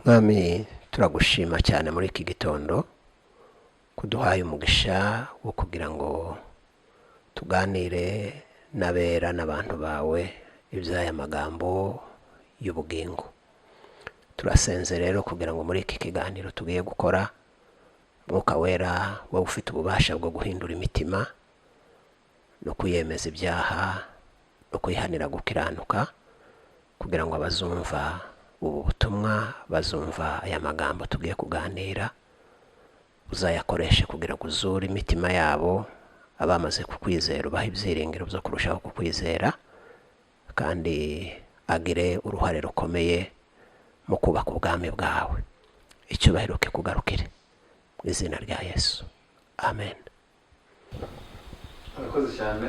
Mwami, turagushima cyane muri iki gitondo kuduhaye umugisha wo kugira ngo tuganire n'abera n'abantu bawe iby'aya magambo y'ubugingo. Turasenze rero kugira ngo muri iki kiganiro tugiye gukora, Mwuka Wera, wowe ufite ububasha bwo guhindura imitima no kuyemeza ibyaha no kuyihanira gukiranuka, kugira ngo abazumva ubu butumwa, bazumva aya magambo tugiye kuganira, uzayakoreshe kugira ngo uzure imitima yabo. Abamaze kukwizera ubahe ibyiringiro byo kurushaho kukwizera, kandi agire uruhare rukomeye mu kubaka ubwami bwawe. Icyubahiro kikugarukire mu izina rya Yesu, amen. Murakoze cyane.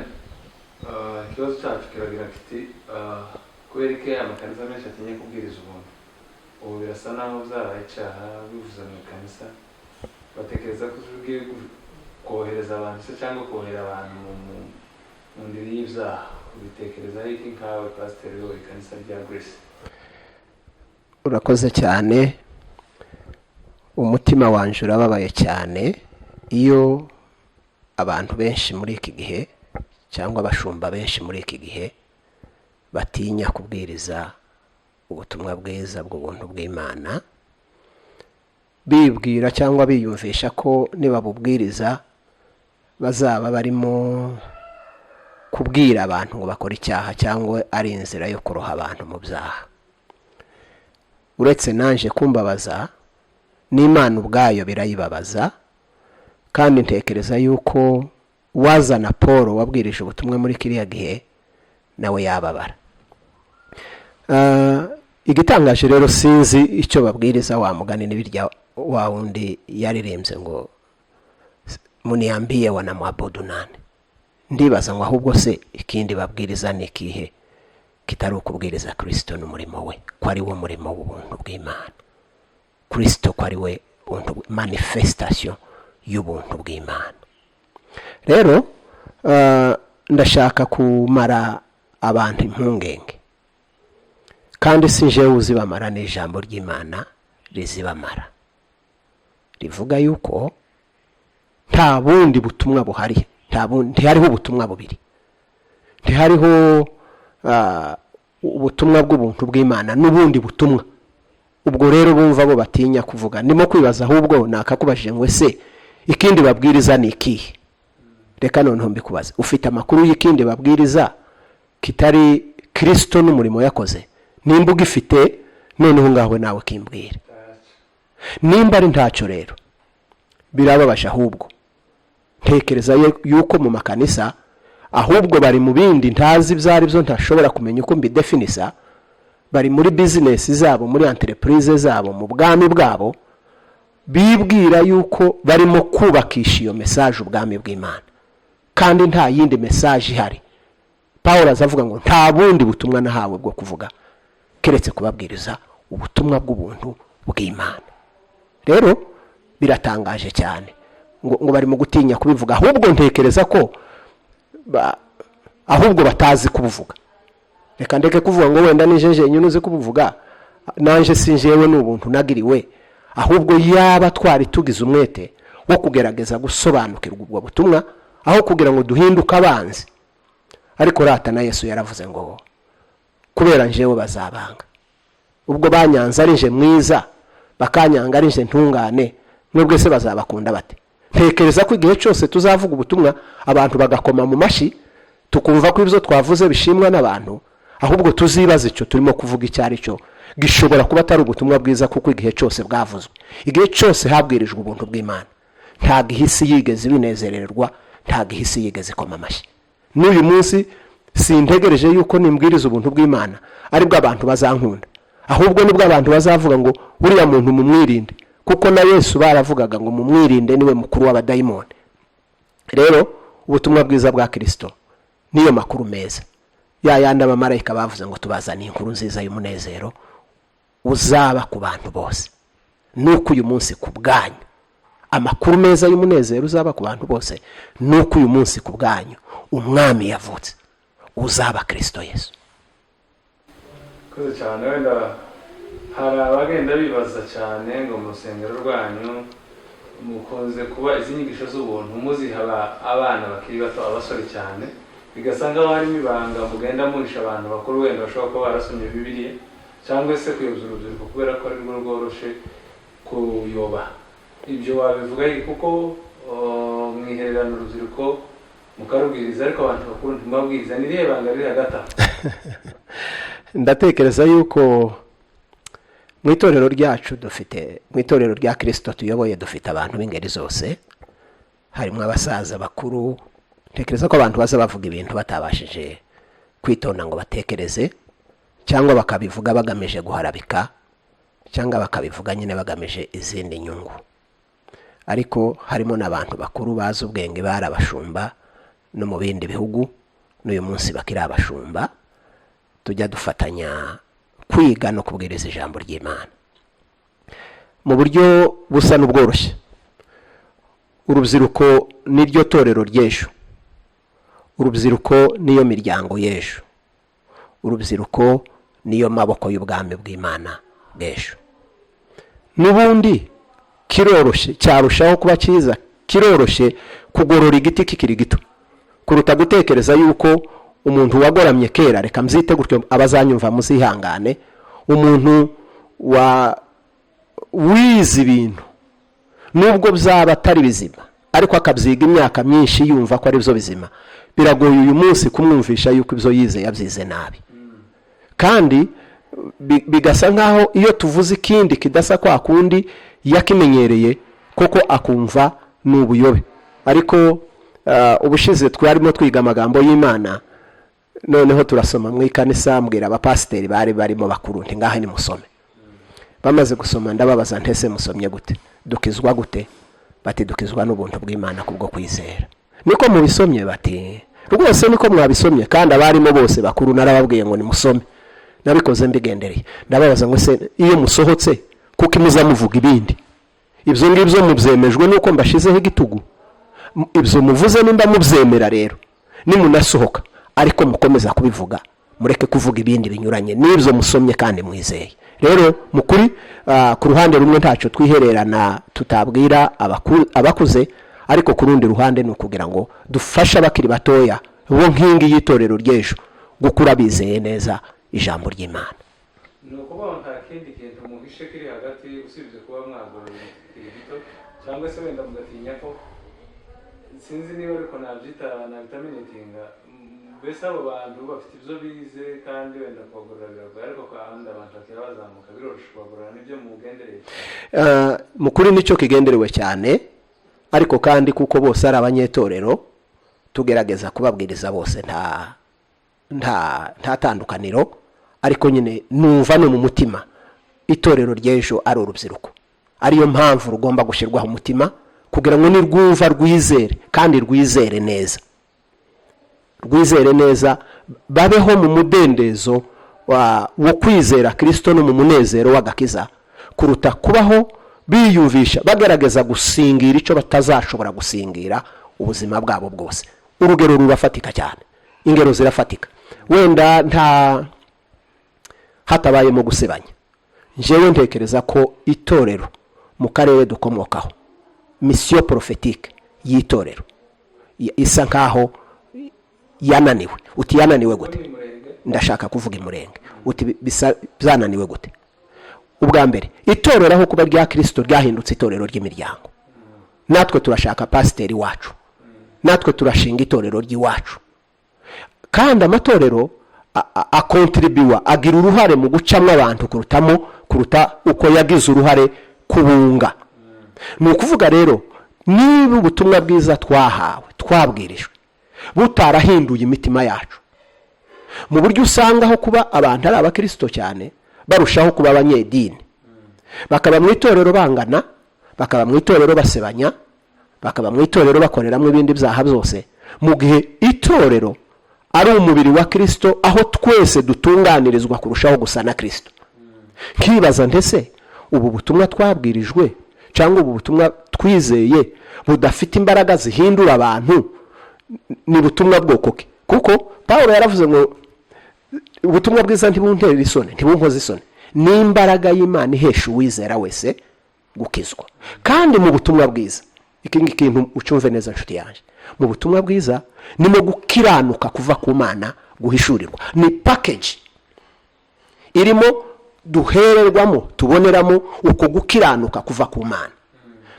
Ikibazo cyacu kiragira kiti: kubera ko amakanisa menshi atinya kubwiriza ubuntu, ubu birasa naho byabaye icyaha bivuze mu ikanisa, batekereza ko ugiye kohereza abantu se cyangwa kohera abantu mu ndiri y'ibyaha. Ubitekerezaho iki nkawe pasiteri uyoboye ikanisa rya Grace? Urakoze cyane. Umutima wanje urababaye cyane iyo abantu benshi muri iki gihe, cyangwa abashumba benshi muri iki gihe, batinya kubwiriza ubutumwa bwiza bw'ubuntu bw'Imana, bibwira cyangwa biyumvisha ko nibabubwiriza bazaba barimo kubwira abantu ngo bakore icyaha, cyangwa ari inzira yo kuroha abantu mu byaha. Uretse naje kumbabaza, n'Imana ubwayo birayibabaza. Kandi ntekereza yuko wazana Paul wabwirije ubutumwa muri kiriya gihe nawe yababara. Igitangaje rero, sinzi icyo babwiriza. Wa mugani n'ibirya wa wundi yaririmbye ngo: "Muniambie wanamwabudu nani?" Ndibaza ngo ahubwo se ikindi babwiriza ni ikihe kitari ukubwiriza Kirisito n'umurimo we, ko ari wo murimo w'ubuntu bw'Imana, Kirisito ko ari we buntu, manifestation y'ubuntu bw'Imana. Rero ndashaka kumara abantu impungenge, kandi si jewe uzibamara, ni ijambo ry'Imana rizibamara, rivuga yuko nta bundi butumwa buhari, ntihariho ubutumwa bubiri, ntihariho ubutumwa bw'ubuntu bw'Imana n'ubundi butumwa. Ubwo rero bumva bo batinya kuvuga, ndimo kwibaza ahubwo nakakubajije ngo ese ikindi babwiriza ni ikihe? Reka noneho mbikubaze: ufite amakuru y'ikindi babwiriza kitari Kirisito n'umurimo yakoze? Nimba ugifite, noneho ngaho nawe kimbwire. Nimba ari ntacyo rero, birababaje. Ahubwo ntekereza yuko mu makanisa ahubwo bari mu bindi ntazi ibyo ari byo, ntashobora kumenya uko mbidefinisa. Bari muri business zabo, muri entreprise zabo, mu bwami bwabo, bibwira yuko barimo kubakisha iyo message ubwami bw'Imana, kandi nta yindi message ihari. Paul azavuga ngo: "Nta bundi butumwa nahawe bwo kuvuga keretse kubabwiriza ubutumwa bw'ubuntu bw'Imana." Rero biratangaje cyane ngo barimo gutinya kubivuga. Ahubwo ntekereza ko ahubwo batazi kubuvuga. Reka ndeke kuvuga ngo wenda ni jeje nyine uzi kubuvuga, nanje si njyewe, ni ubuntu nagiriwe. Ahubwo yaba twari tugize umwete wo kugerageza gusobanukirwa ubwo butumwa, aho kugira ngo duhinduke abanzi. Ariko rata na Yesu yaravuze ngo: "Kubera njyewe bazabanga." Ubwo banyanze ari nje mwiza, bakanyanga ari nje ntungane, nubwo se bazabakunda bate? Ntekereza ko igihe cyose tuzavuga ubutumwa abantu bagakoma mu mashyi, tukumva ko ibyo twavuze bishimwa n'abantu, ahubwo tuzibaza icyo turimo kuvuga icyo ari cyo. Gishobora kuba atari ubutumwa bwiza, kuko igihe cyose bwavuzwe, igihe cyose habwirijwe ubuntu bw'Imana, ntabwo ihisi yigeze ibinezererwa, ntabwo ihisi yigeze ikoma amashyi. N'uyu munsi sintegereje yuko nimbwiriza ubuntu bw'Imana aribwo abantu bazankunda. Ahubwo nibwo abantu bazavuga ngo: "Uriya muntu mumwirinde," kuko na Yesu baravugaga ngo: "Mumwirinde, niwe mukuru w'abadayimoni." Rero ubutumwa bwiza bwa Kirisito niyo makuru meza, ya yandi abamarayika bavuze ngo: "Tubazaniye inkuru nziza y'umunezero uzaba ku bantu bose, nuko uyu munsi ku bwanyu." Amakuru meza y'umunezero uzaba ku bantu bose, nuko uyu munsi ku bwanyu umwami yavutse, uzaba Kirisito Yesu. Murakoze cyane. Wenda Hari abagenda bibaza cyane ngo mu rusengero rwanyu mukunze kuba izi nyigisho z'ubuntu muziha abana bakiri bato, abasore cyane, bigasa nkaho harimo ibanga mugenda muhisha abantu bakuru wenda bashobora kuba barasomye Bibiliya, cyangwa se kuyobya urubyiruko kubera ko ari rwo rworoshe kuyoba. Ibyo wabivuga iki? Kuko mwihererana urubyiruko mukarubwiriza, ariko abantu bakuru ntimubabwiriza. Ni irihe banga riri hagati aho? Ndatekereza yuko mu itorero ryacu dufite, mu itorero rya Kirisito tuyoboye, dufite abantu b'ingeri zose, harimo abasaza bakuru. Ntekereza ko abantu baza bavuga ibintu batabashije kwitonda ngo batekereze, cyangwa bakabivuga bagamije guharabika, cyangwa bakabivuga nyine bagamije izindi nyungu. Ariko harimo n'abantu bakuru bazi ubwenge, bari abashumba no mu bindi bihugu, n'uyu munsi bakiri abashumba, tujya dufatanya kwiga no kubwiriza ijambo ry'Imana mu buryo busa n'ubworoshye. Urubyiruko niryo torero ry'ejo, urubyiruko niyo miryango y'ejo, urubyiruko niyo maboko y'ubwami bw'Imana bw'ejo. N'ubundi kiroroshye, cyarushaho kuba cyiza, kiroroshye kugorora igiti kikiri gito kuruta gutekereza yuko umuntu wagoramye kera, reka mbyite gutyo, abazanyumva muzihangane, umuntu wa wize ibintu nubwo byaba atari bizima ariko akabyiga imyaka myinshi yumva ko ari byo bizima, biragoye uyu munsi kumwumvisha yuko ibyo yize yabyize nabi. Kandi bigasa nkaho iyo tuvuze ikindi kidasa kwa kundi yakimenyereye, koko akumva ni ubuyobe. Ariko ubushize twarimo twiga amagambo y'Imana, noneho turasoma mu ikanisa, mbwira abapasiteri bari barimo bakuru nti: "Ngaha nimusome." Bamaze gusoma ndababaza nti: "Ese musomye gute? Dukizwa gute?" Bati: "Dukizwa n'ubuntu bw'Imana kubwo kwizera." "Niko mubisomye?" Bati: "Rwose niko mwabisomye." Kandi abarimo bose bakuru narababwiye ngo nimusome, nabikoze mbigendereye. Ndababaza ngo: "Se iyo musohotse kuko imuza muvuga ibindi, ibyo ngibyo mubyemejwe nuko mbashizeho igitugu? Ibyo muvuze nimba mubyemera rero, nimunasohoka ariko mukomeza kubivuga, mureke kuvuga ibindi binyuranye n'ibyo musomye kandi mwizeye." Rero mu kuri, ku ruhande rumwe ntacyo twihererana tutabwira abakuze, ariko ku rundi ruhande ni ukugira ngo dufashe abakiri batoya, bo nkingi y'itorero ry'ejo, gukura bizeye neza ijambo ry'Imana. Ni ukuvuga ngo nta kindi kintu muhishe kiri hagati usibye kuba mwagorora igiti gito, cyangwa se wenda mugatinya ko, sinzi niba ariko nabyita, nabitaminetinga, mbese abo bantu bafite ibyo bize kandi wenda kubagorora biragoye, ariko kandi abantu bakira bazamuka biroroshye kubagorora, nibyo mugendereye cyane? Mu kuri nicyo kigenderewe cyane, ariko kandi kuko bose ari abanyetorero, tugerageza kubabwiriza bose, nta tandukaniro. Ariko nyine numva no mu mutima itorero ry'ejo ari urubyiruko, ariyo mpamvu rugomba gushyirwaho umutima kugira ngo nirwumva rwizere, kandi rwizere neza, rwizere neza, babeho mu mudendezo wo kwizera Kirisito no mu munezero w'agakiza, kuruta kubaho biyumvisha bagerageza gusingira icyo batazashobora gusingira ubuzima bwabo bwose. Urugero rurafatika cyane, ingero zirafatika, wenda nta hatabayemo gusebanya. Njyewe ntekereza ko itorero mu karere dukomokaho, mission prophétique y'itorero isa nkaho yananiwe. Uti: "Yananiwe gute?" Ni Murenge. Ndashaka kuvuga Imurenge. Uti: "Bisa byananiwe gute?" Ubwa mbere, itorero aho kuba rya Kirisito ryahindutse itorero ry'imiryango. Natwe turashaka pasiteri wacu, natwe turashinga itorero ry'iwacu. Kandi amatorero akontribuwa, agira uruhare mu gucamo abantu kurutamo, kuruta uko yagize uruhare kubunga. Ni ukuvuga rero, niba ubutumwa bwiza twahawe, twabwirijwe, butarahinduye imitima yacu mu buryo usanga aho kuba abantu ari abakirisito cyane barushaho kuba abanyedini, bakaba mu itorero bangana, bakaba mu itorero basebanya, bakaba mu itorero bakoreramo ibindi byaha byose, mu gihe itorero ari umubiri wa Kirisito aho twese dutunganirizwa kurushaho gusa na Kirisito, nkibaza ndetse ubu butumwa twabwirijwe cyangwa ubu butumwa twizeye budafite imbaraga zihindura abantu, ni butumwa bwoko ki? Kuko Paul yaravuze ngo: "Ubutumwa bwiza ntibuntere isoni, ntibunkoze isoni." Ni imbaraga y'Imana ihesha uwizera wese gukizwa. Kandi mu butumwa bwiza, iki ngiki kintu ucyumve neza, nshuti yanjye, mu butumwa bwiza nimo gukiranuka kuva ku Mana guhishurirwa. Ni package irimo duhererwamo, tuboneramo uko gukiranuka kuva ku Mana.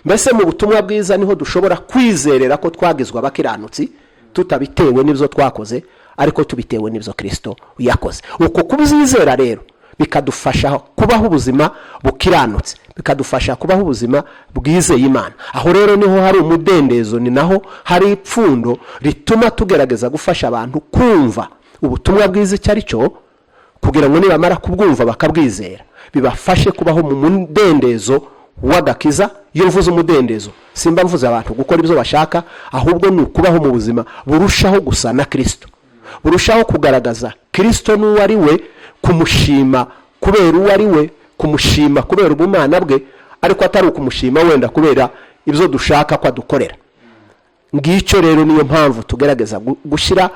Mbese mu butumwa bwiza niho dushobora kwizerera ko twagizwe abakiranutsi, tutabitewe n'ibyo twakoze, ariko tubitewe n'ibyo Kirisito yakoze. Uko kubyizera rero bikadufasha kubaho ubuzima bukiranutse, bikadufasha kubaho ubuzima bwizeye Imana. Aho rero niho hari umudendezo, ni naho hari ipfundo rituma tugerageza gufasha abantu kumva ubutumwa bwiza icyo ari cyo, kugira ngo nibamara kubwumva bakabwizera, bibafashe kubaho mu mudendezo w'agakiza. Iyo mvuze umudendezo, simba mvuze abantu gukora ibyo bashaka, ahubwo ni ukubaho mu buzima burushaho gusa na Kirisito, burushaho kugaragaza Kirisito n'uwo ari we, kumushima kubera uwo ari we, kumushima kubera ubumana bwe, ariko atari ukumushima wenda kubera ibyo dushaka ko adukorera. Ngicyo rero, niyo mpamvu tugerageza gushyira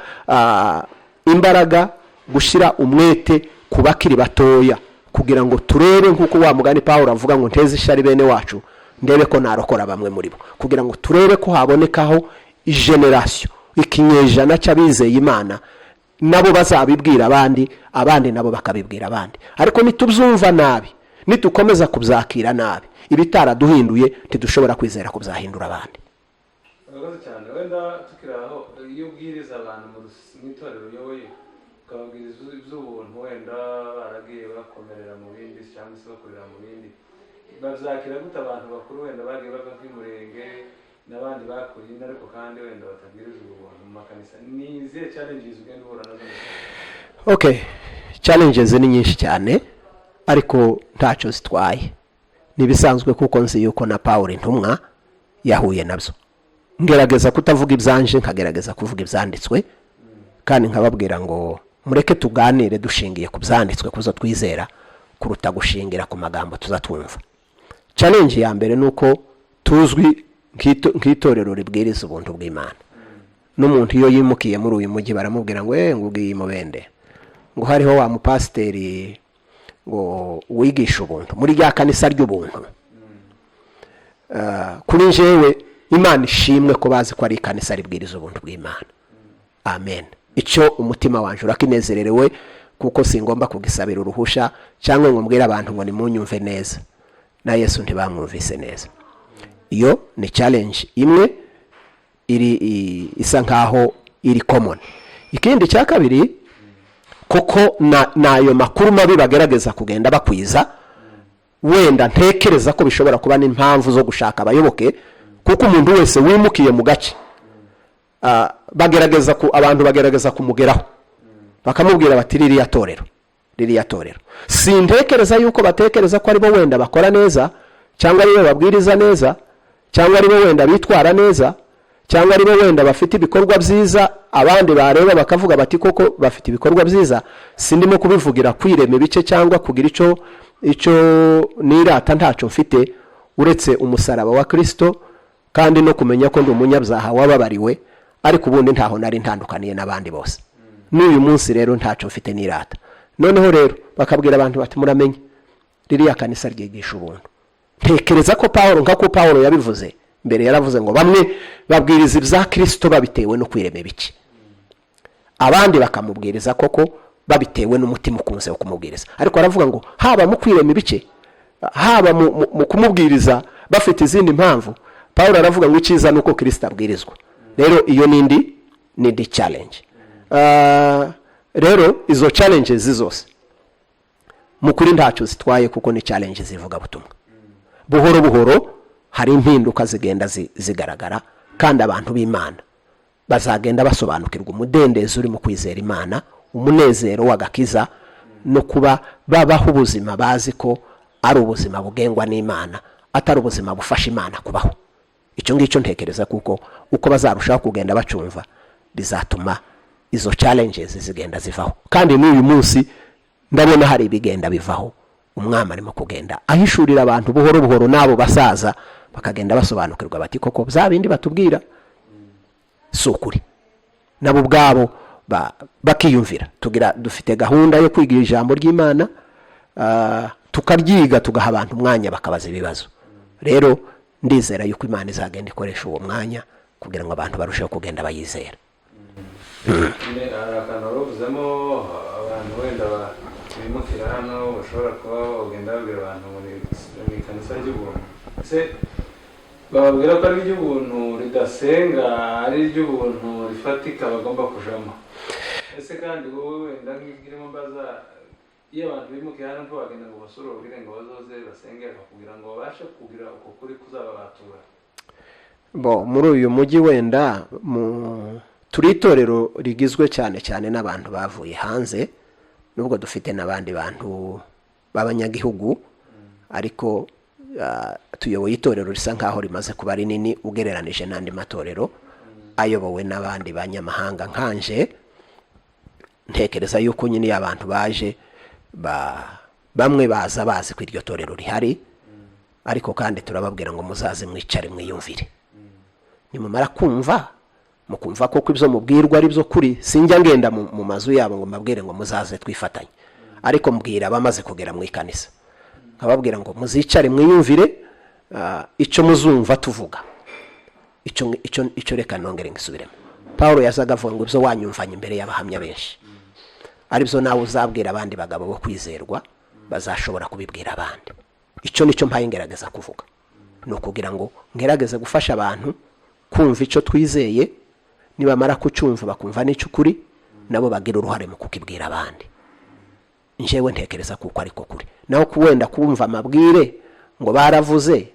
imbaraga, gushyira umwete ku bakiri batoya, kugira ngo turebe, nk'uko wa mugani Paul avuga ngo "Nteze ishyari bene wacu, ndebe ko narokora bamwe muri bo", kugira ngo turebe ko habonekaho igeneration, ikinyejana cy'abizeye Imana, nabo bazabibwira abandi, abandi nabo bakabibwira abandi. Ariko nitubyumva nabi, nitukomeza kubyakira nabi, ibitaraduhinduye ntidushobora kwizera kubyahindura abandi. Urakoze cyane. Wenda tukiri aho, iyo ubwiriza abantu mu itorero uyoboye, ukababwiriza iby'ubuntu, wenda baragiye bakomerera mu bindi cyangwa se bakorera mu bindi, babyakira gute? Abantu bakuru wenda bagiye bava nk'umurenge n'abandi bakuriye ino, ariko kandi wenda batabwiriza ubu buntu mu makanisa, ni izihe challenges ugenda uhura nazo? Okay, challenges ni nyinshi cyane, ariko ntacyo zitwaye, ni ibisanzwe, kuko nzi yuko na Paul intumwa yahuye nabyo. Ngerageza kutavuga ibyanje, nkagerageza kuvuga ibyanditswe, kandi nkababwira ngo mureke tuganire dushingiye ku byanditswe, kuzo twizera, kuruta gushingira ku magambo tuza twumva. Challenge ya mbere ni uko tuzwi nk'itorero ribwiriza ubuntu bw'Imana. N'umuntu iyo yimukiye muri uyu mujyi, baramubwira ngo ngo ubwiye mubende, ngo hariho wa mupasiteri ngo wigisha ubuntu muri rya kanisa ry'ubuntu. Kuri njyewe, Imana ishimwe ko bazi ko ari ikanisa ribwiriza ubuntu bw'Imana. Amen. Icyo umutima wanjye urakinezererewe, kuko singomba kugisabira uruhusha cyangwa ngo mbwire abantu ngo nimunyumve neza. Na Yesu ntibamwumvise neza. Iyo ni challenge imwe iri isa nkaho iri common. Ikindi cya kabiri, kuko n'ayo makuru mabi bagerageza kugenda bakwiza, wenda ntekereza ko bishobora kuba n'impamvu zo gushaka abayoboke, kuko umuntu wese wimukiye mu gace, bagerageza ku abantu bagerageza kumugeraho, bakamubwira bati "Ririya torero, ririya torero." Sintekereza yuko batekereza ko aribo wenda bakora neza, cyangwa aribo babwiriza neza, cyangwa aribo wenda bitwara neza, cyangwa aribo wenda bafite ibikorwa byiza, abandi bareba bakavuga bati "Koko bafite ibikorwa byiza." Sindimo kubivugira kwirema ibice cyangwa kugira icyo nirata. Ntacyo mfite uretse umusaraba wa Kirisito, kandi no kumenya ko ndi umunyabyaha wababariwe, ariko ubundi ntaho nari ntandukaniye n'abandi bose. N'uyu munsi rero ntacyo mfite nirata. Noneho rero bakabwira abantu bati "Muramenye ririya kanisa ryigisha ubuntu." Ntekereza ko Paul, nka ko Paul yabivuze mbere, yaravuze ngo bamwe babwiriza ibya Kirisito babitewe no kwirema ibiki, abandi bakamubwiriza koko babitewe n'umutima ukunze wo kumubwiriza. Ariko aravuga ngo haba mu kwirema ibice, haba mu kumubwiriza bafite izindi mpamvu, Paul aravuga ngo icyiza ni uko Kirisito abwirizwa. Rero iyo n'indi challenge. Rero izo challenges zose mu kuri ntacyo zitwaye, kuko ni challenge zivugabutumwa. Buhoro buhoro hari impinduka zigenda zigaragara, kandi abantu b'Imana bazagenda basobanukirwa umudendezo uri mu kwizera Imana, umunezero w'agakiza, no kuba babaho ubuzima bazi ko ari ubuzima bugengwa n'Imana, atari ubuzima bufasha Imana kubaho. Icyo ngicyo ntekereza kuko uko bazarushaho kugenda bacumva, bizatuma izo challenges zigenda zivaho. Kandi n'uyu munsi ndabona hari ibigenda bivaho. Umwami arimo kugenda ahishurira abantu buhoro buhoro, n'abo basaza bakagenda basobanukirwa bati "Koko bya bindi batubwira si ukuri", nabo ubwabo bakiyumvira. Tugira dufite gahunda yo kwiga ijambo ry'Imana. Tukaryiga, tugaha abantu umwanya bakabaza ibibazo. Rero ndizera yuko Imana izagenda ikoresha uwo mwanya kugira ngo abantu barusheho kugenda bayizera. Nyine hari akantu wari uvuzemo, abantu wenda bimukira hano bashobora kuba bagenda babwira abantu ngo ni ikanisa ry'ubuntu. Ese bababwira ko ari iry'ubuntu ridasenga, ari iry'ubuntu rifatika bagomba kujamo? Ese kandi wowe wenda nk'irimo mbaza, iyo abantu bimukiye hano ntibagenda ngo basure babwire ngo bazoze basenge, bakakubwira ngo babashe kugira uko kuri kuzababatura? Bo muri uyu mujyi wenda mu turi itorero rigizwe cyane cyane n'abantu bavuye hanze, nubwo dufite n'abandi bantu b'abanyagihugu, ariko tuyoboye itorero risa nkaho rimaze kuba rinini ugereranije n'andi matorero ayobowe n'abandi banyamahanga nkanje. Ntekereza yuko nyine iyo abantu baje bamwe baza bazi ko iryo torero rihari, ariko kandi turababwira ngo muzaze mwicare mwiyumvire. Nimumara kumva, mukumva koko ibyo mubwirwa ari byo kuri, sinjya ngenda mu mazu yabo ngo mbabwire ngo muzaze twifatanye, ariko mbwira abamaze kugera mu ikanisa, nkababwira ngo muzicare mwiyumvire, icyo muzumva tuvuga icyo. Reka nongere ngisubiremo. Paul yazaga avuga ngo ibyo wanyumvanye imbere y'abahamya benshi aribyo nawe uzabwira abandi bagabo bo kwizerwa, bazashobora kubibwira abandi. Icyo nicyo mpaye ngerageza kuvuga, ni ukugira ngo ngerageze gufasha abantu kumva icyo twizeye. Nibamara kucyumva bakumva n'icy'ukuri, nabo bagira uruhare mu kukibwira abandi. Njyewe ntekereza kuko ariko kuri naho wenda kumva amabwire ngo baravuze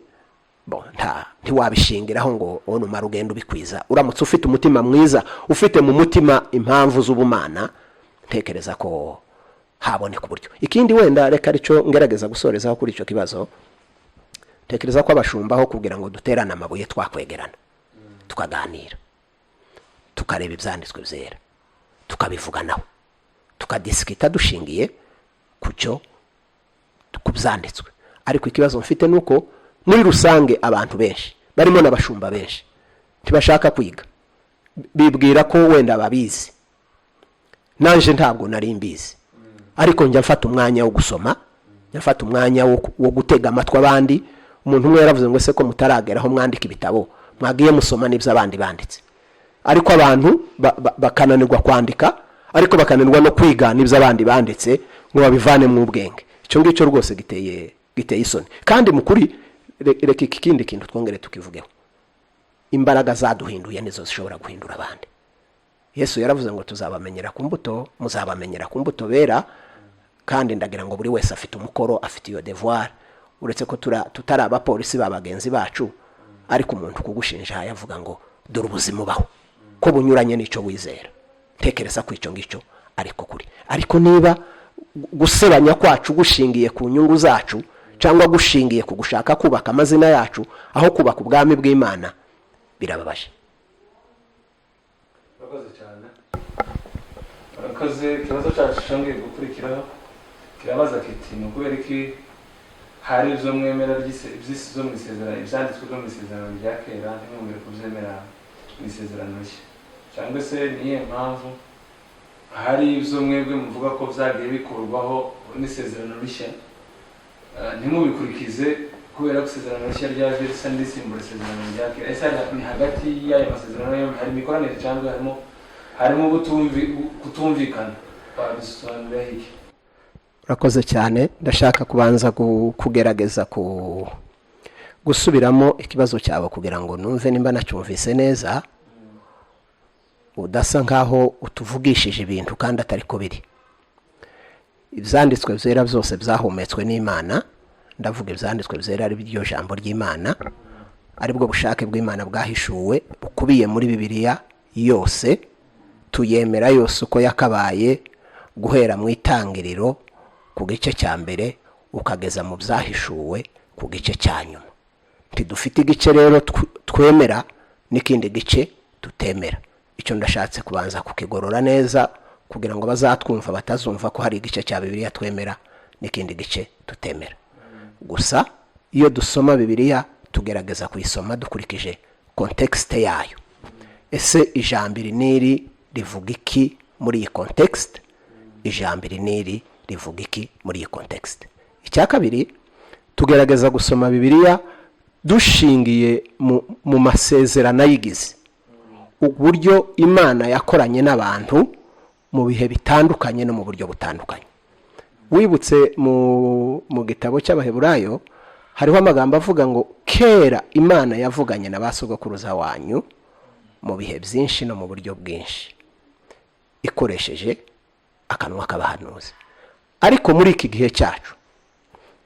bo, nta ntiwabishingiraho ngo numara ugenda ubikwiza. Uramutse ufite umutima mwiza, ufite mu mutima impamvu z'ubumana, ntekereza ko haboneka uburyo. Ikindi wenda reka aricyo ngerageza gusorezaho kuri icyo kibazo, ntekereza ko abashumba aho kugira ngo duterane amabuye twakwegerana, tukaganira, tukareba ibyanditswe byera, tukabivuganaho, tukadisikita dushingiye ku cyo ku byanditswe. Ariko ikibazo mfite ni uko muri rusange abantu benshi, barimo n'abashumba benshi, ntibashaka kwiga, bibwira ko wenda babizi. Nanje ntabwo nari mbizi, ariko njya mfata umwanya wo gusoma, njya mfata umwanya wo gutega amatwi abandi. Umuntu umwe yaravuze ngo ese ko mutarageraho mwandika ibitabo, mwagiye musoma n'ibyo abandi banditse? Ariko abantu bakananirwa kwandika, ariko bakananirwa no kwiga n'ibyo abandi banditse ngo babivane mu ubwenge. Icyo ngicyo rwose giteye isoni. Kandi mu kuri reka iki kindi kintu twongere tukivugeho: imbaraga zaduhinduye nizo zishobora guhindura abandi. Yesu yaravuze ngo tuzabamenyera ku mbuto, muzabamenyera ku mbuto bera. Kandi ndagira ngo buri wese afite umukoro, afite iyo devoir, uretse ko tutari abapolisi ba bagenzi bacu. Ariko umuntu kugushinja yavuga ngo dore ubuzima ubaho ko bunyuranye n'icyo wizera, ntekereza ko icyo ngicyo ariko kuri. Ariko niba gusebanya kwacu gushingiye ku nyungu zacu cyangwa gushingiye ku gushaka kubaka amazina yacu aho kubaka ubwami bw'Imana, birababaje. Urakoze cyane, urakoze. Ikibazo cyacu cyongeye gukurikiraho kirabaza kiti: ni ukubera iki hari ibyo mwemera by'isi zo mu isezerano, ibyanditswe byo mu isezerano rya kera, ntimwongere kubyemera mu isezerano rishya? Cyangwa se ni iyihe mpamvu hari ibyo mwebwe muvuga ko byagiye bikurwaho n'isezerano rishya, ntimubikurikize, kubera ko isezerano rishya ryaje risa n'irisimbura isezerano rya kera? Ese ni hagati y'ayo masezerano yombi hari imikoranire cyangwa harimo kutumvikana? Wabisobanuriraho iki? Urakoze cyane. Ndashaka kubanza kugerageza gusubiramo ikibazo cyawe kugira ngo numve nimba nacyumvise neza, udasa nkaho utuvugishije ibintu kandi atari ko biri. Ibyanditswe byera byose byahumetswe n'Imana, ndavuga ibyanditswe byera ari byo jambo ry'Imana, aribwo bushake bw'Imana bwahishuwe bukubiye muri Bibiliya yose, tuyemera yose uko yakabaye, guhera mu Itangiriro ku gice cya mbere ukageza mu Byahishuwe ku gice cya nyuma. Ntidufite igice rero twemera n'ikindi gice tutemera. Icyo ndashatse kubanza kukigorora neza kugira ngo bazatwumva batazumva ko hari igice cya Bibiliya twemera n'ikindi gice tutemera. Gusa iyo dusoma Bibiliya tugerageza kuyisoma dukurikije contexte yayo. Ese ijambo iri n'iri rivuga iki muri iyi contexte? Ijambo iri n'iri rivuga iki muri iyi contexte? Icya kabiri, tugerageza gusoma Bibiliya dushingiye mu masezerano ayigize, uburyo Imana yakoranye n'abantu mu bihe bitandukanye no mu buryo butandukanye. Wibutse mu gitabo cy'Abaheburayo, hariho amagambo avuga ngo kera Imana yavuganye na ba sogokuruza wanyu mu bihe byinshi no mu buryo bwinshi, ikoresheje akanwa k'abahanuzi. Ariko muri iki gihe cyacu,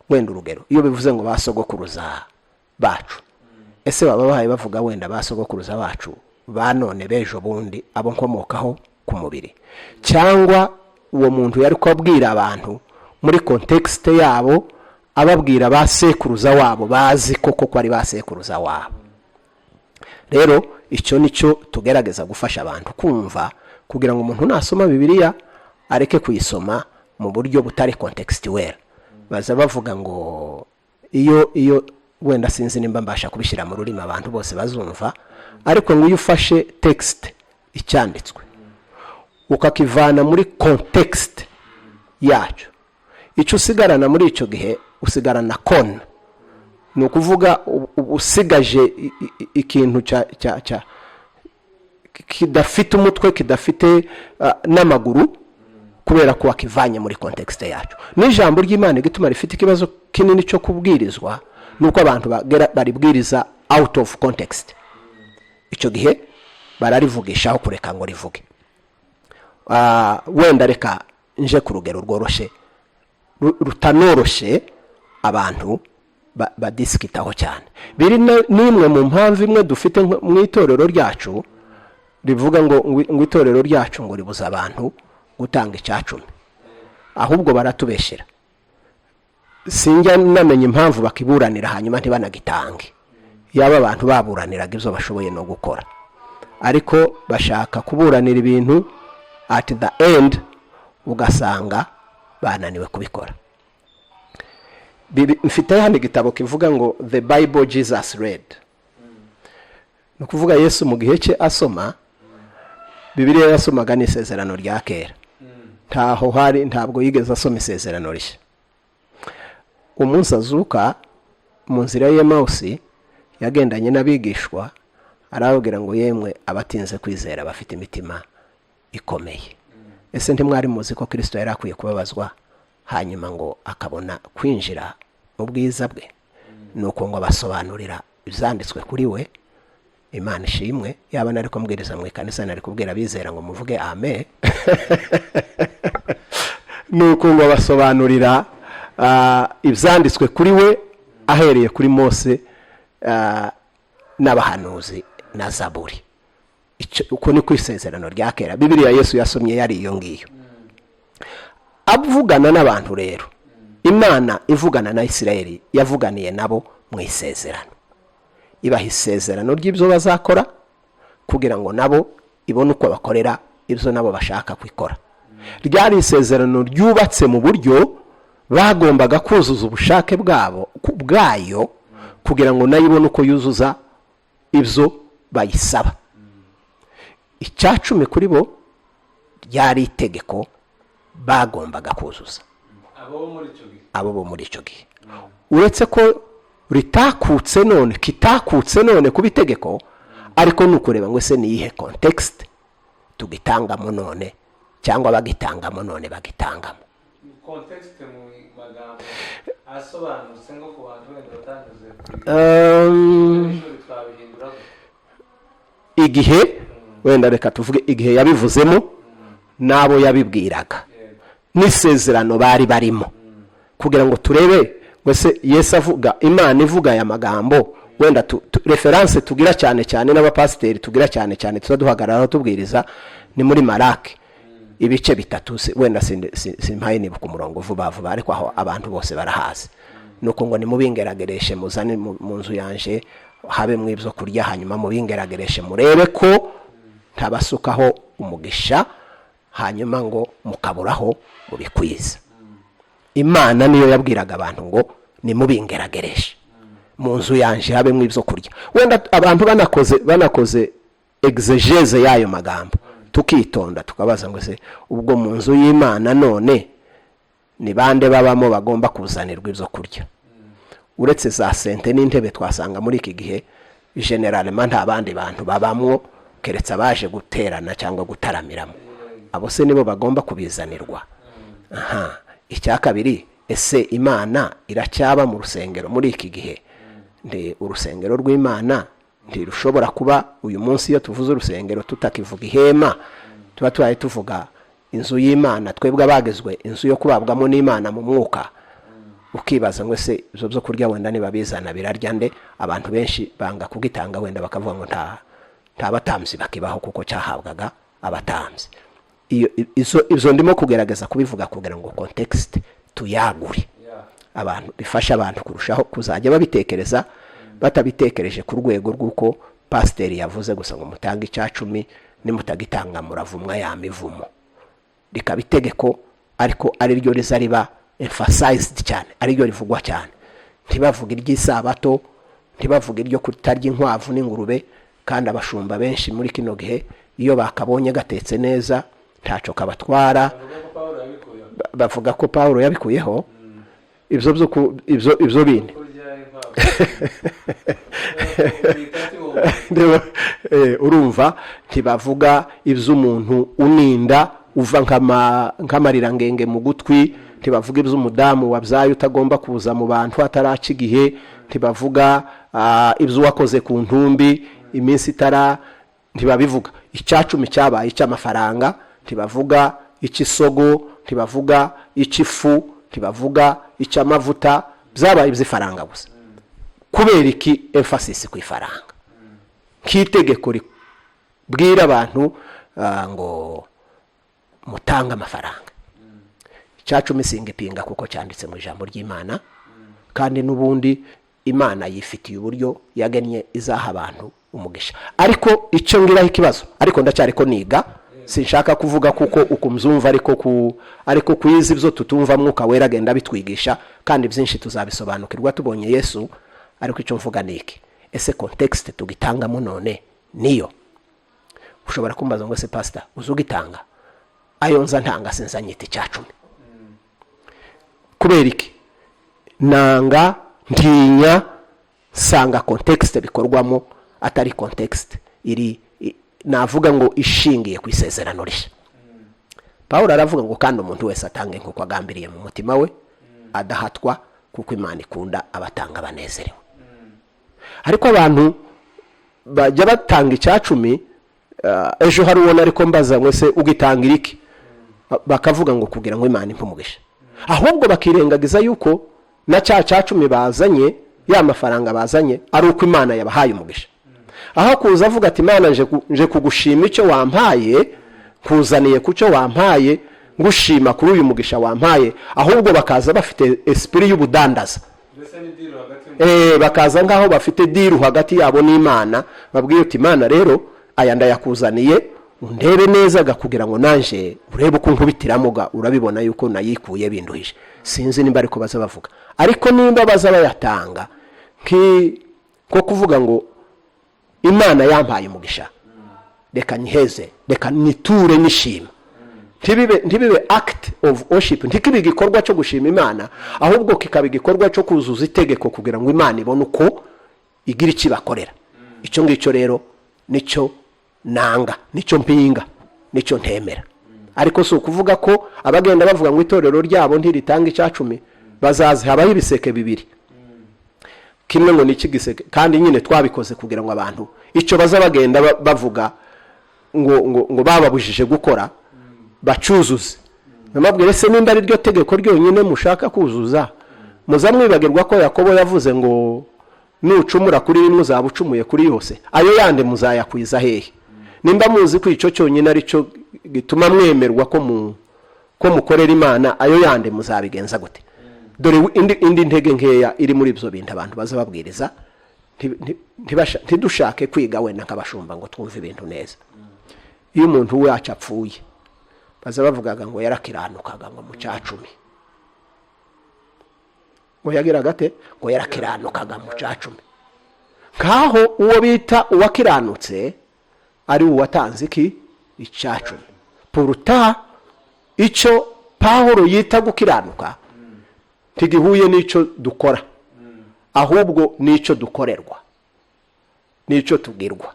wenda urugero, iyo bivuze ngo ba sogokuruza bacu, ese baba bahaye bavuga wenda ba sogokuruza bacu ba none, b'ejo bundi, abo nkomokaho ku mubiri, cyangwa uwo muntu yari kubabwira abantu muri contexte yabo, ababwira ba sekuruza wabo bazi koko ko ari ba sekuruza wabo? Rero icyo ni cyo tugerageza gufasha abantu kumva, kugira ngo umuntu nasoma Bibiliya areke kuyisoma mu buryo butari contextuel. Baza bavuga ngo iyo wenda, sinzi nimba mbasha kubishyira mu rurimi abantu bose bazumva, ariko ngo iyo ufashe text, icyanditswe, ukakivana muri context yacyo, icyo usigarana muri icyo gihe, usigarana kona. Ni ukuvuga uba usigaje ikintu cya kidafite umutwe, kidafite n'amaguru, kubera ko wakivanye muri context yacyo. N'ijambo ry'Imana, igituma rifite ikibazo kinini cyo kubwirizwa, ni uko abantu baribwiriza out of context. Icyo gihe bararivugishaho kureka ngo rivuge. Wenda reka nje ku rugero rworoshye, rutanoroshye, abantu badisikitaho cyane. Biri n'imwe mu mpamvu imwe dufite mu itorero ryacu rivuga ngo itorero ryacu ngo ribuza abantu gutanga icyacumi. Ahubwo baratubeshyera. Sinjya namenya impamvu bakiburanira hanyuma ntibanagitange. Yaba abantu baburaniraga ibyo bashoboye no gukora, ariko bashaka kuburanira ibintu, at the end ugasanga bananiwe kubikora. Mfite hano igitabo kivuga ngo "The Bible Jesus Read". Ni ukuvuga Yesu mu gihe cye asoma Bibiliya, yasomaga n'Isezerano rya Kera. Ntaho hari, ntabwo yigeze asoma Isezerano Rishya. Umunsi azuka, mu nzira y'Emawusi, yagendanye n'abigishwa, arababwira ngo: "Yemwe abatinze kwizera, bafite imitima ikomeye, ese ntimwari muzi ko Kirisito yari akwiye kubabazwa, hanyuma ngo akabona kwinjira mu bwiza bwe?" Ni uko ngo abasobanurira ibyanditswe kuri we. Imana ishimwe. Yaba nari kumbwiriza mu ikanisa, nari kubwira abizera ngo muvuge amen. Ni uko ngo abasobanurira ibyanditswe kuri we, ahereye kuri Mose n'abahanuzi na Zaburi. Uko ni ku Isezerano rya Kera. Bibiliya Yesu yasomye yari iyo ngiyo avugana n'abantu. Rero Imana ivugana na Isirayeli, yavuganiye nabo mu isezerano, ibaha isezerano ry'ibyo bazakora kugira ngo nabo ibone uko bakorera ibyo nabo bashaka kwikora. Ryari isezerano ryubatse mu buryo bagombaga kuzuza ubushake bwabo bwayo, kugira ngo nayo ibone uko yuzuza ibyo bayisaba. Icya cumi kuri bo ryari itegeko bagombaga kuzuza. Abo bo muri icyo gihe. Abo bo muri icyo gihe. Uretse ko ritakutse none, kitakutse none kuba itegeko, ariko ni ukureba ngo ese ni iyihe context tugitangamo none, cyangwa bagitangamo none, bagitangamo. Context mu magambo asobanutse, nko ku bantu wenda batanyuze ku ishuri, twabihindura gute? Igihe, wenda reka tuvuge igihe yabivuzemo n'abo yabibwiraga n'isezerano bari barimo, kugira ngo turebe ngo ese Yesu avuga, Imana ivuga aya magambo. Wenda référence tugira cyane cyane n'abapasiteri tugira cyane cyane, tuza duhagararaho tubwiriza, ni muri Maraki ibice 3. Wenda simpaye nibuka umurongo vuba vuba, ariko aho abantu bose barahazi. Ni uko ngo: "Nimubingeragereshe, muzane mu nzu yanje habe mu ibyo kurya, hanyuma mubingeragereshe, murebe ko ntabasukaho umugisha, hanyuma ngo mukaburaho mubikwiza." Imana niyo yabwiraga abantu ngo: "Nimubingeragereshe, mu nzu yanje habemo ibyo kurya." Wenda abantu banakoze exégèse y'ayo magambo, tukitonda tukabaza ngo: se ubwo mu nzu y'Imana none Ni bande babamo bagomba kuzanirwa ibyo kurya? Uretse za sente n'intebe twasanga muri iki gihe, généralement nta bandi bantu babamwo keretse abaje guterana cyangwa gutaramiramo. Abo se nibo bagomba kubizanirwa? Aha, icya kabiri, ese Imana iracyaba mu rusengero muri iki gihe? Ndi urusengero rw'Imana ntirushobora kuba uyu munsi. Iyo tuvuze urusengero tutakivuga ihema, tuba tubaye tuvuga inzu y'Imana, twebwe abagezwe inzu yo kubabwamo n'Imana mu mwuka. Ukibaza ngo ese ibyo byo kurya wenda nibabizana birarya nde? Abantu benshi banga kugitanga, wenda bakavuga ngo nta batambyi bakibaho, kuko cyahabwaga abatambyi. Iyo izo izo ndimo kugerageza kubivuga kugira ngo context tuyagure, abantu bifasha abantu kurushaho kuzajya babitekereza, batabitekereje ku rwego rw'uko pasiteri yavuze gusa ngo mutange icya cumi, nimutagitanga muravumwa ya mivumo, rikaba itegeko, ariko ari ryo riza riba emphasized cyane, ari ryo rivugwa cyane. Ntibavuge iry'isabato, ntibavuge iryo kutarya inkwavu n'ingurube. Kandi abashumba benshi muri kino gihe, iyo bakabonye gatetse neza, ntacyo kabatwara. Bavuga ko Pawulo yabikuyeho. Bavuga ko Pawulo yabikuyeho ibyo byo ibyo bindi. Kurya inkwavu. Urumva, ntibavuga iby'umuntu uninda uva nk'amarirangenge mu gutwi, ntibavuga iby'umudamu wabyaye utagomba kuza mu bantu ataraca igihe, ntibavuga iby'uwakoze ku ntumbi iminsi itara, ntibabivuga. Icyacumi cyabaye icy'amafaranga. Ntibavuga icy'isogo, ntibavuga icy'ifu, ntibavuga icy'amavuta, byabaye iby'ifaranga gusa. Kubera iki emphasis ku ifaranga nk'itegeko ribwira abantu ngo mutange amafaranga? Icyacumi singipinga kuko cyanditse mu ijambo ry'Imana, kandi n'ubundi Imana yifitiye uburyo yagennye izaha abantu umugisha. Ariko icyo ngiraho ikibazo, ariko ndacyari ko niga, sinshaka kuvuga kuko uko mbyumva, ariko kuyizi ibyo tutumva Mwuka Wera agenda abitwigisha, kandi byinshi tuzabisobanukirwa tubonye Yesu. Ariko icyo mvuga ni iki: ese context tugitangamo none niyo? Ushobora kumbaza ngo ese pastor, uzi ugitanga? Ayo nza ntanga sinzanyita icya cumi. Kubera iki? Nanga, ntinya sanga context bikorwamo atari context iri navuga ngo ishingiye ku isezerano rishya. Paul aravuga ngo kandi umuntu wese atange nk'uko agambiriye mu mutima we, adahatwa, kuko Imana ikunda abatanga banezerewe. Ariko abantu bajya batanga icyacumi, ejo hari ubona ariko mbaza ngo ese ugitangira iki? Bakavuga ngo kugira ngo Imana impe umugisha. Ahubwo bakirengagiza yuko na cya cyacumi bazanye, ya mafaranga bazanye, ari uko Imana yabahaye umugisha. Aho kuza avuga ati: "Imana, nje kugushima icyo wampaye, nkuzaniye ku cyo wampaye, ngushima kuri uyu mugisha wampaye," ahubwo bakaza bafite esprit y'ubudandaza. Mbese ni deal hagati y'umuntu Bakaza nk'aho bafite deal hagati yabo n'Imana, babwiye uti: "Imana rero, aya ndayakuzaniye, undebe neza ga kugira ngo nanje urebe uko nkubitiramo ga, urabibona yuko nayikuye binduhije." Sinzi nimba ariko baza bavuga, ariko nimba baza bayatanga nko kuvuga ngo Imana yampaye umugisha, reka nyiheze, reka niture nishima, ntibibe act of worship, ntikibe igikorwa cyo gushima Imana, ahubwo kikaba igikorwa cyo kuzuza itegeko kugira ngo Imana ibone uko igira icyo ibakorera. Icyo ngicyo rero nicyo nanga, nicyo mpinga, nicyo ntemera. Ariko si ukuvuga ko abagenda bavuga ngo itorero ryabo ntiritanga icyacumi bazazi. Habaho ibiseke bibiri, kimwe ngo ni icy'igiseke, kandi nyine twabikoze kugira ngo abantu icyo baza bagenda bavuga ngo bababujije gukora bacyuzuze. Namabwire se, nimba ari ryo tegeko ryonyine mushaka kuzuza, muza mwibagirwa ko Yakobo yavuze ngo nucumura kuri rimwe uzaba ucumuye kuri yose? Ayo yandi muzayakwiza hehe nimba muzi ko icyo cyonyine ari cyo gituma mwemerwa ko mukorera Imana? Ayo yandi muzabigenza gute? Dore indi ntege nkeya iri muri ibyo bintu abantu baza babwiriza, ntidushake kwiga wenda nk'abashumba ngo twumve ibintu neza. Iyo umuntu wacu apfuye, baza bavugaga ngo yarakiranukaga, ngo mu cyacumi, ngo yagiraga ate? Ngo yarakiranukaga mu cyacumi. Nkaho uwo bita uwakiranutse ari uwatanze iki? Icyacumi, puruta icyo. Pawulo yita gukiranuka ntigihuye n'icyo dukora, ahubwo n'icyo dukorerwa, n'icyo tubwirwa.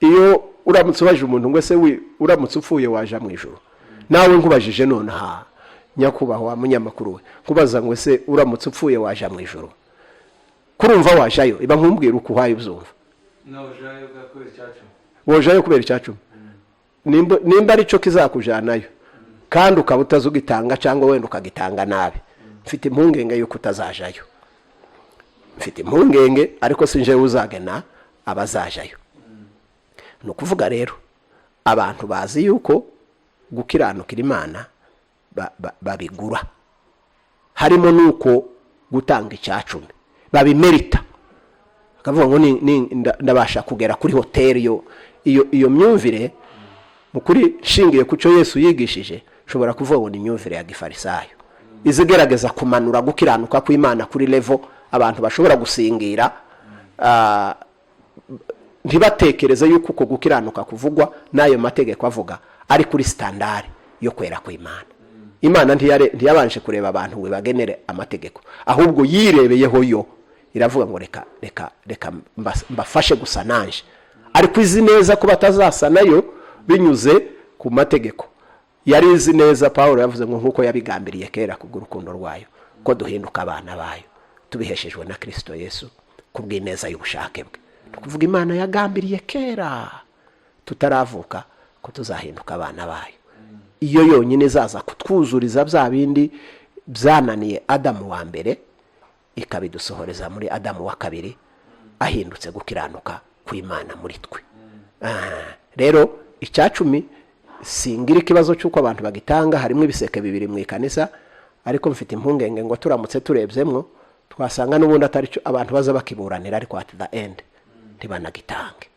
Iyo uramutse ubajije umuntu ngo: "Ese uramutse upfuye waja mu ijuru?" Nawe nkubajije nonaha, nyakubahwa munyamakuru we, nkubaza ngo: "Ese uramutse upfuye waja mu ijuru?" Kurumva wajayo, iba nkumbwira uko uhaye ubyumva. Nojayo bwa kubera icyacumi. Wojayo kubera icyacumi? Nimba ari cyo kizakujanayo kandi ukaba utazi ugitanga, cyangwa wenda ukagitanga nabi, mfite impungenge y'uko utazajayo. Mfite impungenge, ariko si njyewe uzagena abazajayo. Ni ukuvuga rero, abantu bazi yuko gukiranukira Imana babigura, harimo n'uko gutanga icyacumi babimerita, bakavuga ngo ndabasha kugera kuri hoteli. Iyo myumvire, mu kuri nshingiye ku cyo Yesu yigishije, nshobora kuvuga ngo ni imyumvire ya gifarisayo, izigerageza kumanura gukiranuka kw'Imana kuri level abantu bashobora gusingira, ntibatekereze yuko uko gukiranuka kuvugwa n'ayo mategeko avuga ari kuri standard yo kwera kw'Imana. Imana ntiyabanje kureba abantu ngo ibagenere amategeko, ahubwo yirebeyeho yo, iravuga ngo: "Reka, reka, reka mbafashe gusa nanje." Ariko izi neza ko batazasa nayo binyuze ku mategeko. Yari izi neza. Paul yavuze ngo nk'uko yabigambiriye kera kubw'urukundo rwayo, ko duhinduka abana bayo tubiheshejwe na Kirisito Yesu kubw'ineza y'ubushake bwe. Ni ukuvuga, Imana yagambiriye kera tutaravuka ko tuzahinduka abana bayo. Iyo yonyine izaza kutwuzuriza bya bindi byananiye Adamu wa mbere, ikabidusohoreza muri Adamu wa kabiri, ahindutse gukiranuka kw'Imana muri twe. Rero icyacumi singira ikibazo cy'uko abantu bagitanga. Harimo ibiseke bibiri mu ikanisa, ariko mfite impungenge ngo turamutse turebyemwo twasanga n'ubundi atari cyo abantu baza bakiburanira, ariko at the end ntibanagitange.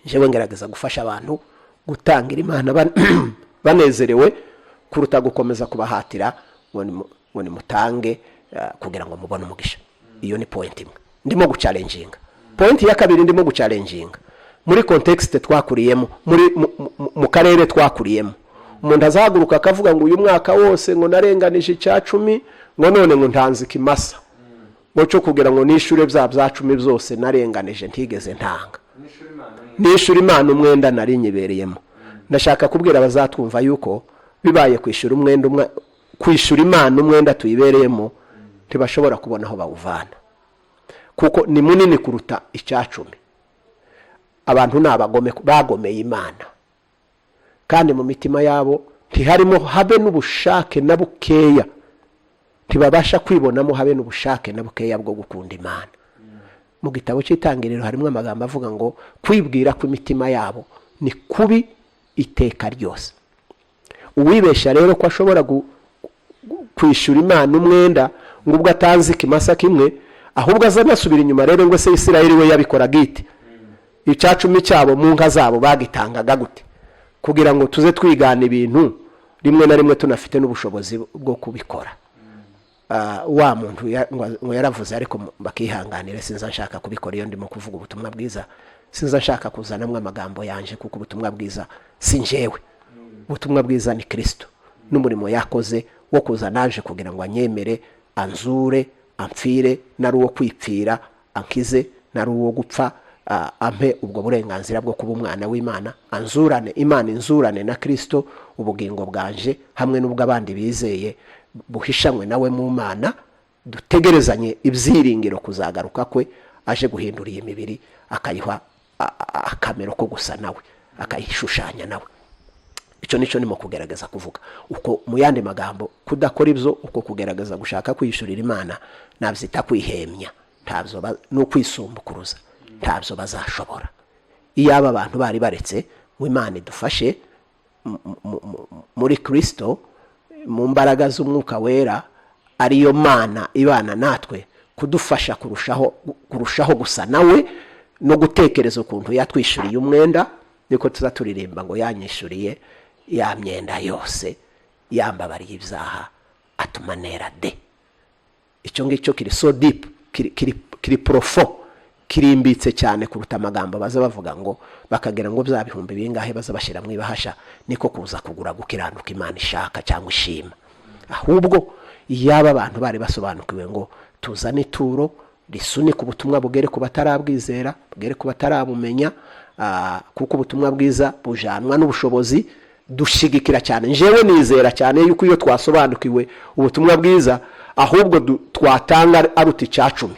Njyewe ngerageza gufasha abantu gutangira Imana banezerewe kuruta gukomeza kubahatira ngo nimutange kugira ngo mubone umugisha. Iyo ni point imwe ndimo guchallenginga. Point ya kabiri ndimo guchallenginga, muri context twakuriyemo, muri mu karere twakuriyemo, umuntu azahaguruka akavuga ngo uyu mwaka wose ngo narenganije icya cumi, ngo none ngo ntanze ikimasa ngo cyo kugira ngo nishyure bya cumi byose narenganije ntigeze ntanga, N'ishuri Imana umwe. nishyura Imana umwenda nari nyibereyemo. Ndashaka kubwira abazatwumva yuko bibaye kwishyura umwenda umwe, kwishyura Imana umwenda tuyibereyemo, ntibashobora kubona aho bawuvana, kuko ni munini kuruta icyacumi. Abantu ni abagome, bagomeye Imana, kandi mu mitima yabo ntiharimo habe n'ubushake na bukeya. Ntibabasha kwibonamo habe n'ubushake na bukeya bwo gukunda Imana. Mu gitabo cy'Itangiriro harimo amagambo avuga ngo kwibwira kw'imitima yabo ni kubi iteka ryose. Uwibeshya rero ko ashobora kwishyura Imana umwenda ngo ubwo atanze ikimasa kimwe, ahubwo aza anasubira inyuma rero ngo: "Ese Isirayeli we yabikoraga ite? Icya cumi cyabo mu nka zabo bagitangaga gute?" Kugira ngo tuze twigana ibintu rimwe na rimwe tunafite n'ubushobozi bwo kubikora. Wa muntu ngo yaravuze, ariko bakihanganire, sinza nshaka kubikora iyo ndimo kuvuga ubutumwa bwiza. Sinza nshaka kuzanamo amagambo yanje, kuko ubutumwa bwiza si njyewe. Ubutumwa bwiza ni Kirisito n'umurimo yakoze wo kuza naje kugira ngo anyemere, anzure, amfire nari uwo kwipfira, ankize nari uwo gupfa, ampe ubwo burenganzira bwo kuba umwana w'Imana, anzurane, Imana inzurane na Kirisito, ubugingo bwanje hamwe n'ubw'abandi bizeye buhishanywe nawe mu Mana, dutegerezanye ibyiringiro kuzagaruka kwe, aje guhindura iyi mibiri, akayiha akamero ko gusa nawe, akayishushanya nawe. Icyo nicyo ndimo kugerageza kuvuga. Uko mu yandi magambo, kudakora ibyo, uko kugerageza gushaka kwiyishyurira Imana, nabyita kwihemya, ntabyo ni ukwisumbukuruza, ntabyo bazashobora. Iyo aba bantu bari baretse ngo Imana idufashe muri Kirisito, mu mbaraga z'Umwuka Wera, ariyo Mana ibana natwe, kudufasha kurushaho gusa nawe no gutekereza ukuntu yatwishyuriye umwenda, niko tuza turirimba ngo yanyishyuriye ya myenda yose, yambabariye ibyaha, atuma nera de. Icyo ngicyo kiri so deep, kiri profond. Kirimbitse cyane kuruta amagambo baza bavuga ngo bakagira ngo bya bihumbi bingahe baza bashyira mu ibahasha niko kuza kugura gukiranuka Imana ishaka cyangwa ishima. Ahubwo iyaba abantu bari basobanukiwe ngo tuzane ituro risunika ubutumwa bugere ku batarabwizera, bugere ku batarabumenya, kuko ubutumwa bwiza bujanwa n'ubushobozi dushigikira cyane. Njyewe nizera cyane yuko iyo twasobanukiwe ubutumwa bwiza, ahubwo twatanga aruta icya cumi,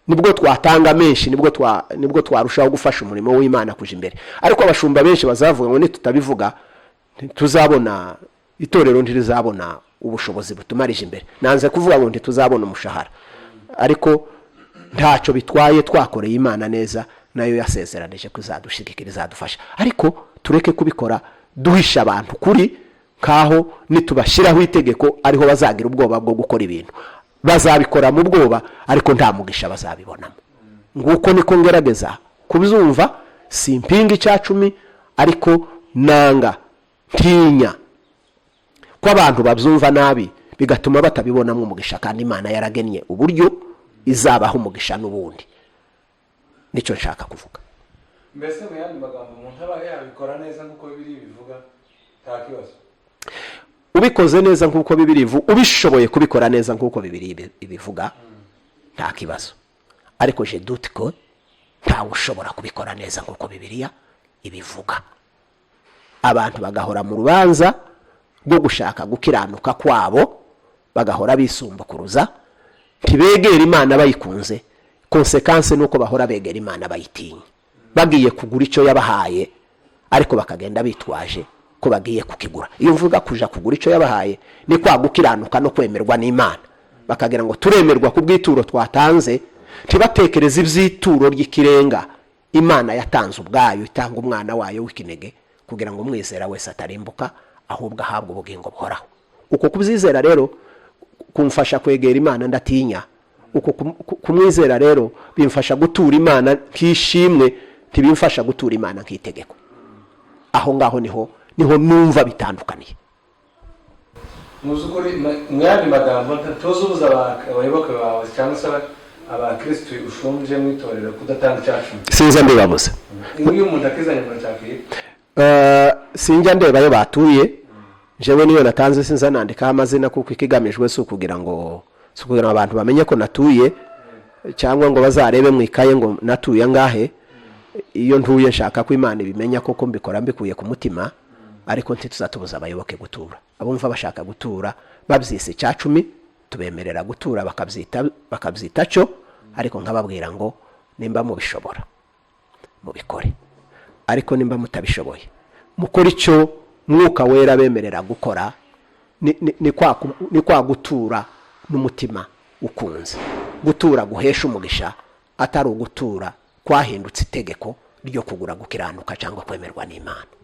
nibwo twatanga menshi, nibwo twarushaho gufasha umurimo w'Imana kuja imbere. Ariko abashumba benshi bazavuga ngo nitutabivuga ntituzabona itorero, ntirizabona ubushobozi butumarije imbere. Nanze kuvuga ngo ntituzabona umushahara, ariko ntacyo bitwaye, twakoreye Imana neza, nayo yasezeranije ko izadushigikira, izadufasha. Ariko tureke kubikora duhisha abantu kuri nkaho nitubashyiraho itegeko ariho bazagira ubwoba bwo gukora ibintu. Bazabikora mu bwoba, ariko nta mugisha bazabibonamo. Nguko niko ngerageza kubyumva. Simpinga icya cumi, ariko nanga, ntinya ko abantu babyumva nabi, bigatuma batabibonamo umugisha, kandi Imana yaragennye uburyo izabaha umugisha n'ubundi. Nicyo nshaka kuvuga. Mbese mu yandi magambo, umuntu aba yabikora neza nk'uko Bibiliya bivuga, nta kibazo? Ubikoze neza nk'uko Bibiliya ubishoboye kubikora neza nk'uko Bibiliya ibivuga, nta kibazo. Ariko je doute ko ntawe ushobora kubikora neza nk'uko Bibiliya ibivuga. Abantu bagahora mu rubanza rwo gushaka gukiranuka kwabo, bagahora bisumbukuruza, ntibegera Imana bayikunze. Conséquence ni uko bahora begera Imana bayitinya, bagiye kugura icyo yabahaye, ariko bakagenda bitwaje ko bagiye kukigura. Iyo mvuga kuja kugura icyo yabahaye, ni kwa gukiranuka no kwemerwa n'Imana. Bakagira ngo turemerwa ku bw'ituro twatanze, ntibatekereze iby'ituro ry'ikirenga Imana yatanze ubwayo, itanga umwana wayo w'ikinege kugira ngo umwizera wese atarimbuka, ahubwo ahabwe ubugingo buhoraho. Uko kubyizera rero kumfasha kwegera Imana ndatinya. Uko kumwizera rero bimfasha gutura Imana nk'ishimwe, ntibimfasha gutura Imana nk'itegeko. Aho ngaho niho numva bitandukaniye. Mu by'ukuri, mu yandi magambo, ntuzubuza abayoboke bawe cyangwa se abakirisitu ushumbye mu itorero kudatanga icya cumi? Sinza mbibabuza. Iyo umuntu akizanye muracyakwiye? Sinjya ndeba ayo batuye. Jewe niyo natanze sinza nandikaho amazina, kuko ikigamijwe si ukugira ngo abantu bamenye ko natuye, cyangwa ngo bazarebe mu ikaye ngo natuye angahe. Iyo ntuye nshaka ko Imana ibimenya koko mbikora mbikuye ku mutima. Ariko ntituzatubuza abayoboke gutura. Abumva bashaka gutura babyise icya cumi, tubemerera gutura bakabyita cyo, ariko nkababwira ngo nimba mubishobora mubikore, ariko nimba mutabishoboye mukora icyo Mwuka Wera bemerera gukora. Ni kwa gutura n'umutima ukunze, gutura guhesha umugisha, atari ugutura kwahindutse itegeko ryo kugura gukiranuka cyangwa kwemerwa n'Imana.